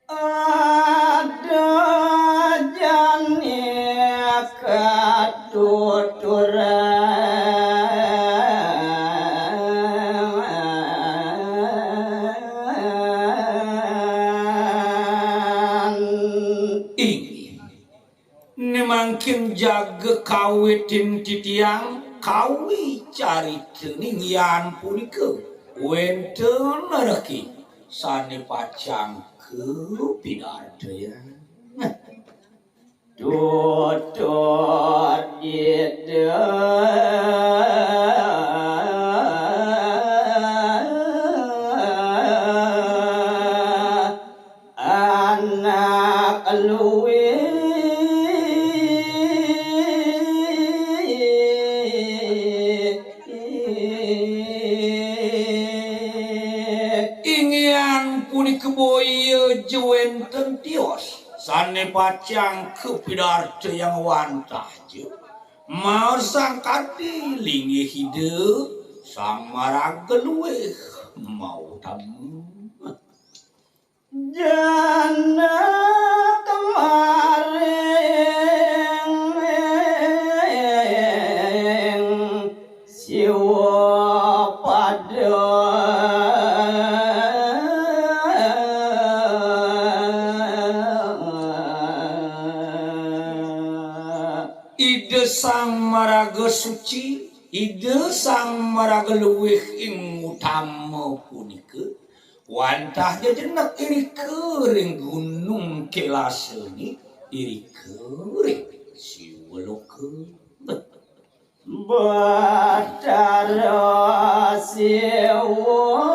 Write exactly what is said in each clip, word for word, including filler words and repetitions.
Ada jani katuturan. Inggih. Né mangkin jaga kawitin titiang kawicarita ninggian punika wénten reki sané pacang kapidartayang. Tutud Ida anak luwih. Inggihan punika boya ja wénten tios sané pacang kapidartayang wantah ja. Maosang kadi linggih Ida Sang Maraga Luwih mautama. Jana kemaring Siwa pada. Ida Sang Maraga Suci, Ida Sang Maraga Luwih ing utama punika wantah jejenek irika ring Gunung Kelasani, irika ring Siwaloka. Batara Siwa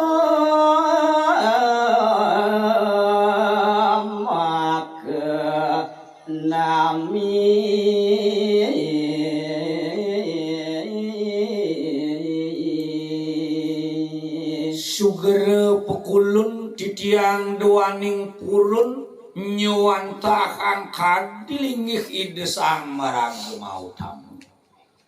maka nami. Sugera pakulun titiang duaning purun nyuwantahang kadi linggih Ida Sang Maraga Mautama.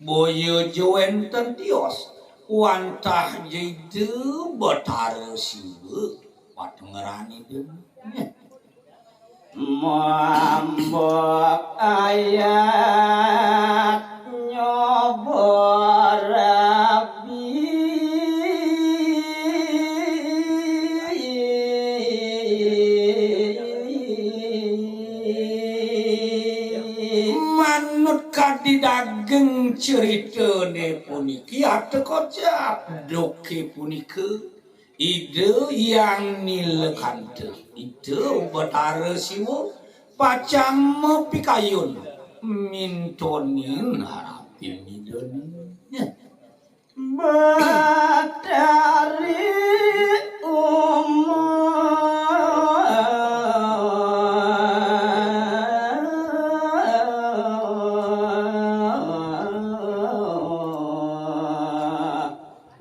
Boya ja wénten tios, wantah ja Ida Batara Siwa patengeran Ida. Mambok ayat nyoba rabi. Manut kadi daging ceritané puniki, atha kocap duké punika Ida Hyang Nilakanta, Ida Batara Siwa pacang mapikayun mintonin arapin Idané. Batari Uma.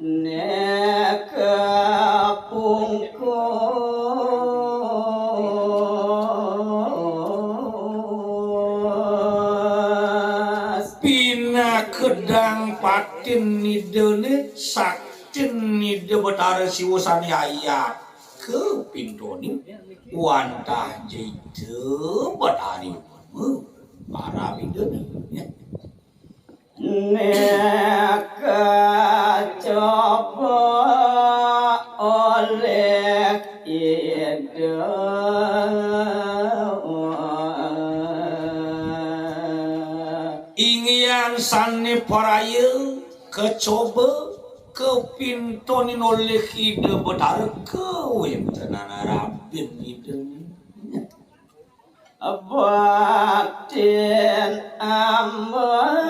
Neka pungkus. Pinakedang patin Idané, saktin Ida Batara Siwa sané ayat kapintonin, wantah ja Ida Batari Uma paramidané. Neka coba oleh Ida. Inggihan sané paraya kacoba kapintonin olih Ida Batara kawéntenan arapin Idané. Batin ambek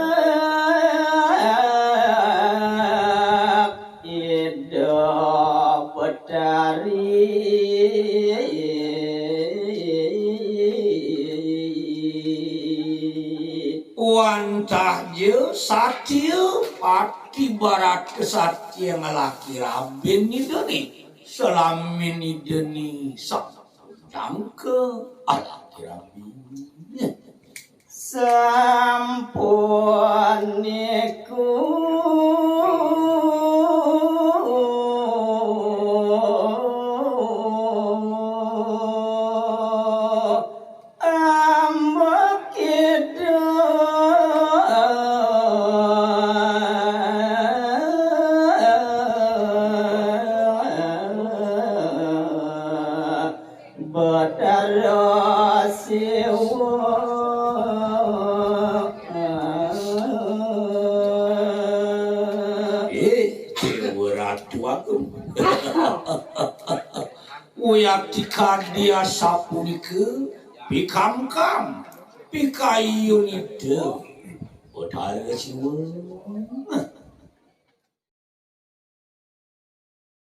Ida Betari. Wantah ja satia pati barat kesatya ngalaki rabin Idané, salamin Idané sak Tangka alaki rabi. Sampun niku. Eh, Déwa Ratu Agung. Wiakti karya sapunika pikamkam, pikayun ida. Betara Siwa.